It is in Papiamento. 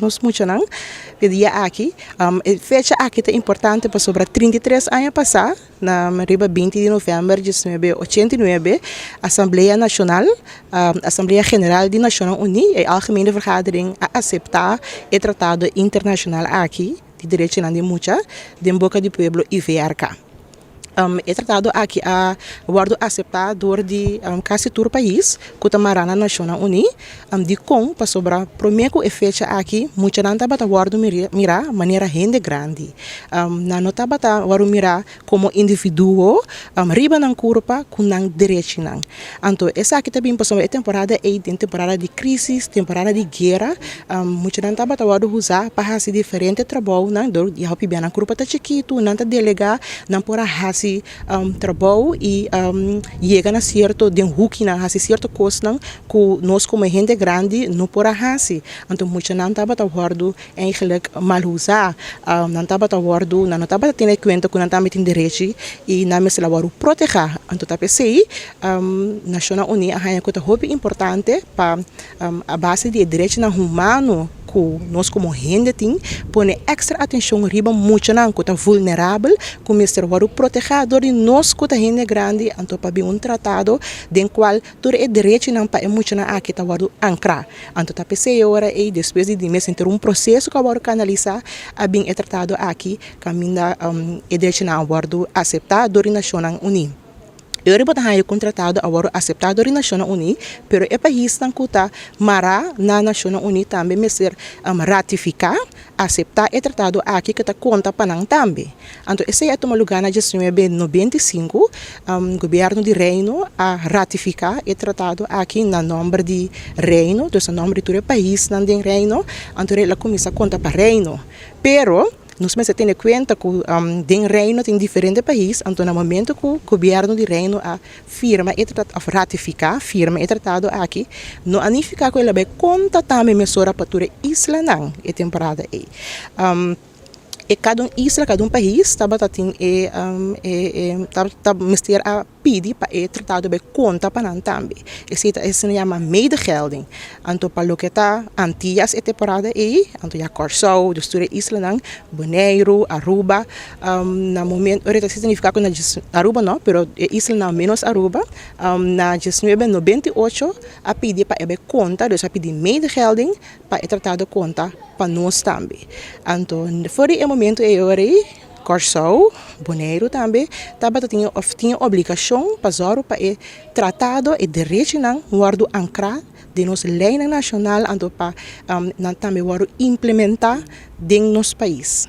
Nos muchanan e dia aki. E fecha aki ta importante pasobra 33 aña pasá, na riba 20 di novèmber 1989, Asamblea Nashonal, Asamblea General di Nashonnan Uní, e Algemene Vergadering a aseptá e tratado internashonal aki di derechonan di mucha den boka di pueblo IVRK. E tratado aki a wòrdu aseptá dor di kasi tur pais ku ta mará na Nashonnan Uní. Dikon? Pasobra promé ku e fecha aki muchanan tabata wòrdu mirá manera hende grandi. Nan no tabata wòrdu mirá komo individuo riba nan kurpa ku nan derechinan. Anto esaki ta bin pasobra e temporada ei den temporada di krísis, temporada di guera, muchanan tabata wòrdu usá pa hasi diferente trabounan dor di hopi bia nan kurpa ta chikitu, nan ta delegá, nan por a hasi trabou i yega na sierto den hukinan, hasi sierto kosnan ku nos komo hende grandi no por a hasi. Anto muchanan tabata wòrdu Eigenlijk mal usa. Nan tabata wordu, nan no tabata tene kuenta ku nan tambe tin derechi i nan mester a wordu protehá. Anto ta p'esei Nashonnan Uní a haña ku ta hopi importante pa a base di e derechinan humano ku nos komo hende tin, pone èkstra atenshon riba muchanan ku ta vulnerabel, ku mester wordu protehá dor di nos ku ta hende grandi. Anto pa bin un tratado den kual tur e derechinan pa e muchanan aki ta wòrdu ankrá. Anto ta p'esei e ora ei, despues di mes henter un proseso ku a wòrdu kanalisá, a bin e tratado aki kaminda e derechinan a wòrdu aseptá dor di Nashonnan Uní. E ora bo ta haña ku un tratado a wòrdu aseptá dor di Nashonnan Uní, pero e paisnan ku ta mará na Nashonnan Uní tambe mester ratifiká, aseptá e tratado aki ku ta konta pa nan tambe. Anto esei a tuma lugá na 1995, Gobièrnu di Reino a ratifiká e tratado aki na nòmber di Reino, dus na nòmber di tur e paisnan den Reino, anto el a kuminsá konta pa Reino. Pero nos mester tene kuenta ku den Reino tin diferente pais, anto na momento ku Gobièrnu di Reino a firma e tratado òf ratifiká, firma e tratado aki, no a nifiká ku el a bai konta tambe mesora pa tur e islanan e temporada ei. E kada un isla, kada un pais tabata tin e e ta mester a pidi pa e tratado bai konta pa nan tambe. Esei ta esei nan yama medegelding. Anto pa loke ta Antias e temporada ei, anto ya Kòrsou, dus tur e islanan, Boneiru, Aruba, na momento ora ta signifiká ku na Aruba no, pero e islanan ménos Aruba, na 1998 a pidi pa e bai konta, dus a pidi medegelding pa e tratado konta pa nos tambe. Anto for di e momento ei ora ei Kòrsou, Boneiru tambe tabata tin òf tin e obligashon pa zòru pa e tratado, e derechinan wòrdu ankrá den nos leinan nashonal anto pa nan tambe wòrdu implementá den nos pais.